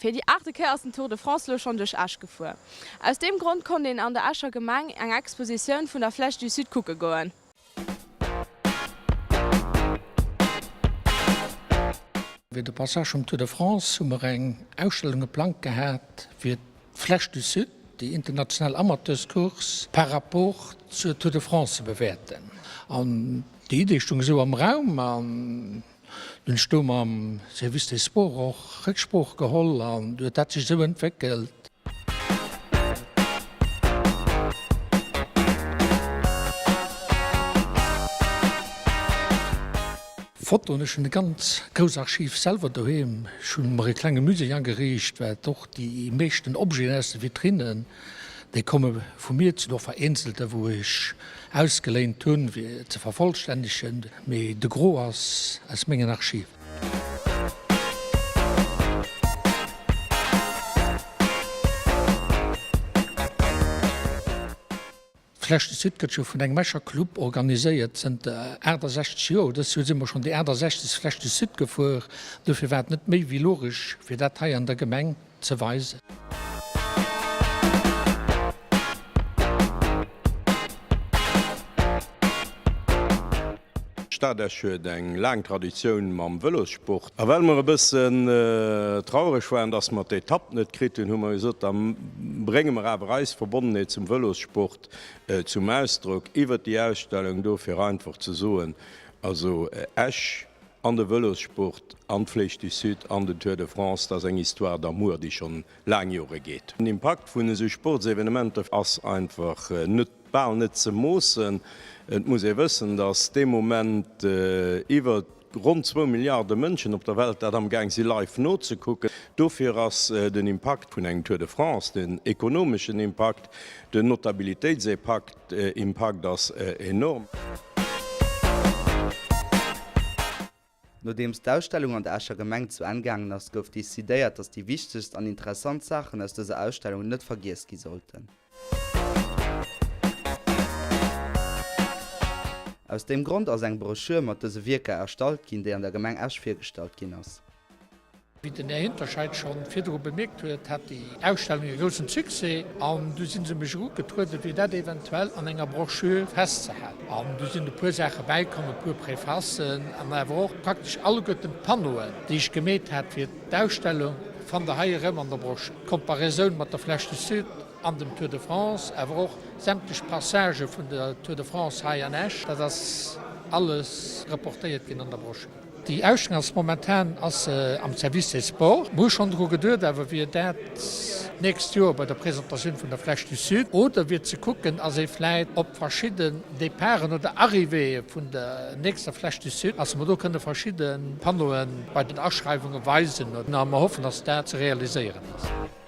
Fir déi aachte Kéier ass den Tour de France lo schonn duerch Esch gefuer. Aus deem Grond konnt een an der Escher Gemeng eng Expositioun vun der Flèche du Sud kucke goen. Fir de Passage vum Tour de France hu mer eng Ausstellung geplangt gehat fir d'Flèche du Sud, déi international Amateurscourse, par rapport zur Tour de France ze bewäerten. An déi Idee stoung esou am Raum an dunn ech do mam Service des Sports och Récksprooch geholl an du huet dat sech esou entwéckelt. Fotoen, Ech hunn e ganz grouss Archiv selwer doheem. Ech hunn mer e klenge Musée ageriicht, wat och déi meeschten Objeten aus de Vitrinnen, déi komme vu mir, et sinn och vereenzelter wou ech ausgeléint hunn fir ze vervollstännegen, mee de Gros ass aus mengen Archiven. D'Flèche du Sud gëtt scho vun engem Escher Club organiséiert zënter 68 Joer. Dëst Joer si mer schonn déi 68. Flèche du Sud gefuer. Dofir war et net méi wéi logesch, fir dat hei an der Gemeng ze weisen. D'Stad Esch huet eng laang Traditioun mam Vëlossport. A well mer e bëssen traureg waren, dass mer d'Etapp net kritt hunn, hu mer gesot, da brénge mer awer eis Verbonnenheet zum Vëlossport zum Ausdrock iwwert déi Ausstellung do, fir einfach ze soen, also Esch an de Vëlossport an d'Flèche du Sud an den Tour de France, dat ass eng Histoire d'amour, déi schonn laang Jore geet. Den Impakt vun esou Sportsevenementer ass einfach net Bal net ze moossen. Et muss ee wëssen, datt dee Moment iwwer ronn zwou Milliarde Mënschen op der Welt dat amgaang si live nozekucken. Dofir ass den Impakt vun engem Tour de France, den ekonomeschen Impakt, den Notabilitéitsepakt, Impakt ass enorm. Nodeems d'Ausstellung an der Escher Gemeng zu Enn gaangen ass, gouf decidéiert, dass déi wichtegst an interessant Saachen aus dëser Ausstellung net vergiess gi sollten. Aus deem Grond ass eng Broschür mat dëse Wierker erstallt ginn, déi an der Gemeng Esch virgestallt ginn ass. Wéi den Här Hinterscheid scho virdru bemierkt huet, hat déi Ausstellung e groussen Succès an du si se mech erugetrueden, fir dat eventuell an enger Broschür festzehalen. An du sinn e puer Saache bäikomm, e puer Préfacen an awer och praktesch alleguerten d'Panneauen, déi ech gemeet hat fir d'Ausstellung, fannt Der hei erëm an der Broschür. D'Comparaison mat der Flèche du Sud an dem Tour de France, awer och sämtlech Passagë vun der Tour de France hei an Esch, dat ass alles reportéiert ginn an der Broschür. Déi Ausstellung ass momentan ass se am Service des Sports. Mer hu schonn dru geduet awer wier dat d'nächst Joer bei der Presentatioun vun der Flèche du Sud oder wier ze kucken, ass ee vläit op verschidden Departen oder Arrivéeë vun der nächster Flèche du Sud, ass mer do kënne verschidde Panneaue bei den Aschreiwunge weisen. A mer hoffen, dass dat ze realiséieren ass.